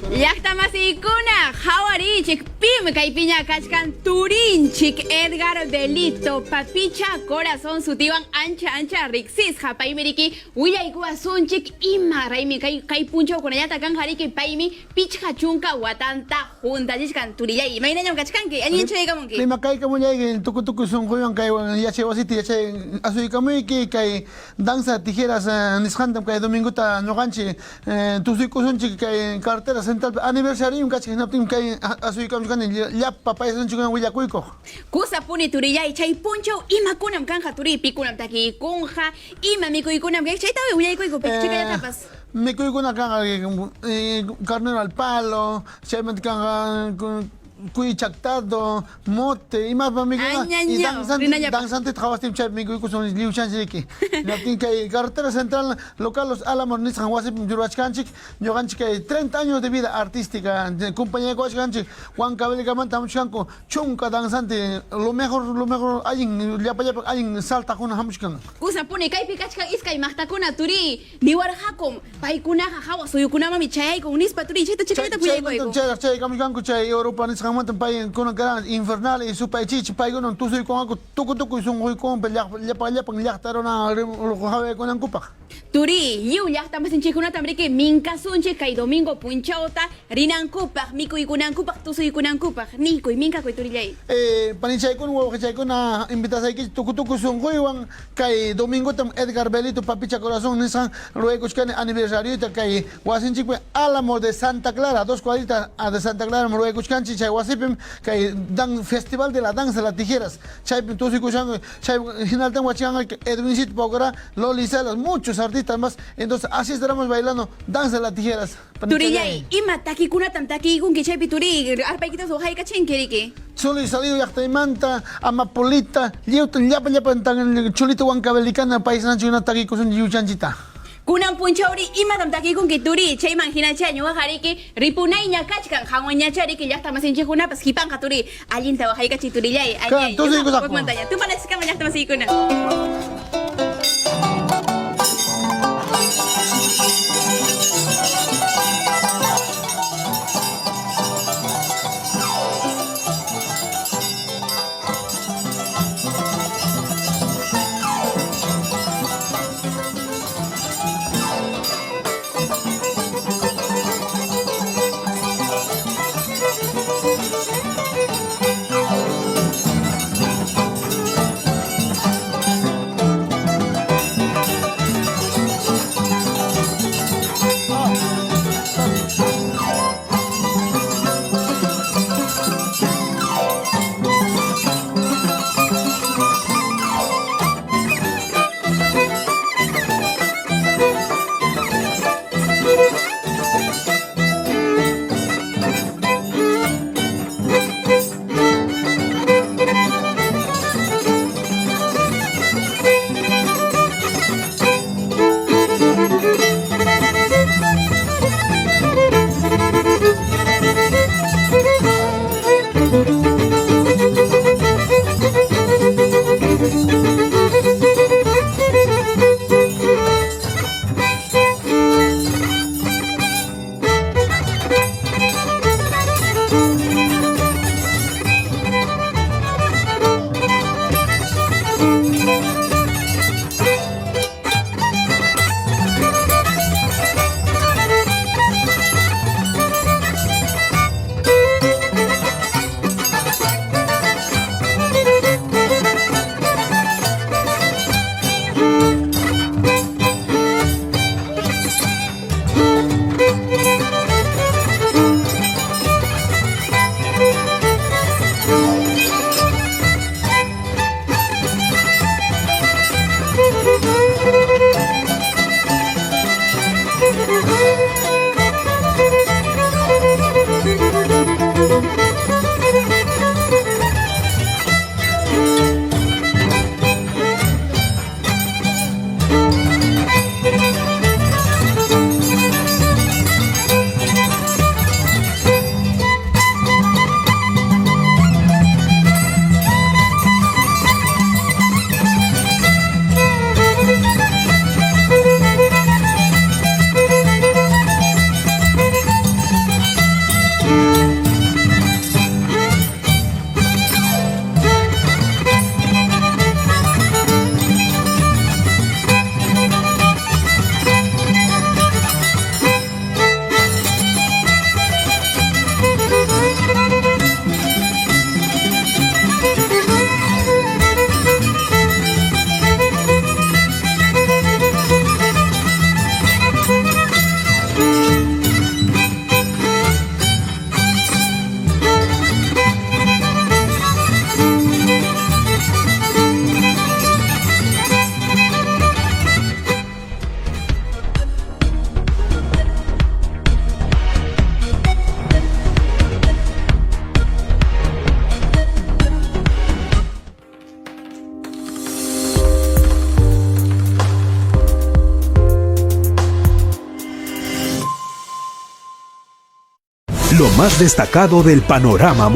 Llaqta masiykuna, qhawariychik, pim kaypiña kachkan turinchik Edgar Belito, Papicha Corazón sutiwan ancha ancha riqsisqa. Paymi riki willaykuwasunchik ima raymi kay kay punchawkunallata kanqa riki paymi 50 watanta huntachisqan turillay. Imaynañam kachkanki? Allinchu yaykamunki? Rimakaykamullayki tukuy tukuy sunquywan kay yachay wasita yachay asuykamuyki kay danza tijeras nisqantam kay domingota ñuqanchik tusuykusunchik kay carretera centralpi aniversariyum kachkan hinaptinmi kay asuykamuchkani llapa paisanchikkunawan willakuykuq. Kusapuni turillay, chay punchaw imakunam kanqa turiy, pikunam takiykunqa, ima mikuykunam kay chaytawi willaykuyku chikallatapas. Mikuykuna kanqa carnero al palo, chaymanta kanqa cuy chactado, mote, imapas mikuyqa y danzante, danzanteta qhawastinmi chaypi mikuykusun lliwchanchik riki. Hinaptin kay carretera central local Los Álamos nisqan wasipim ruwachkanchik, ñuqanchik kay 30 años de vida artística compañaykuwachkanchik Huancavelikamanta hamuchkanku chunka danzante lo mejor, lo mejor allin llapa llapa allin saltaqkuna hamuchkan. Kusapuni kaypi kachkan iskay maqtakuna turiy. Niwarqakum, paykunaqa hawa suyukunamanmi chayaykun nispa turiy, chayta chikallata willaykuyku. Chaymantam chayraq chayaykamuchkanku chay Europa nisqanmantam paykuna karan infernal y supay chichi paykunam tusuykunqaku tukuy tukuy sunquykunpi llapa llapan llaqta runa hawaykunankupaq. Turiy, lliw llaqtamasinchikkunatam riki minkasunchik kay domingo punchawta rinankupaq, mikuykunankupaq, tusuykunankupaq. Niykuy, minkakuy turillay. Panichaykuna, wawqichaykuna invitasaykichik tukuy tukuy sunquywan Kay domingotam Edgar Belito Papicha Corazón nisqan ruwaykuchkani aniversarioyta kay wasinchikpi Álamo de Santa Clara, dos cuadritas de Santa Claram ruwaykuchkanchik chay wasipim kay dan Festival de la Danza la Tijeras chaypim tusuykushanku chay hinaltam wachkanqa Edwincito Paucará, Loli Salas, muchos artistas más, entonces así estaremos bailando Danza la Tijeras. Turillay, ima takikunatam takiykunki chaypi turiy, arpaykitas waqaykachinki riki. Chuli salido llaqtaymanta, Amapolita, lliwta llapa llapan chulita Huancavelicana paisananchikkunata takiykusun lliwchanchikta. Kunan punchawri imatam takiykunki turiy, chayman hinachá ñuqaqa riki ripunayña kachkan, qanwanñachá riki llaqta masinchikkunapas hipanqa turiy, allinta waqaykachiy turillay, añay, ñuqaqa wakmantaña tupanachiskama llaqta masiykuna. Lo más destacado del panorama.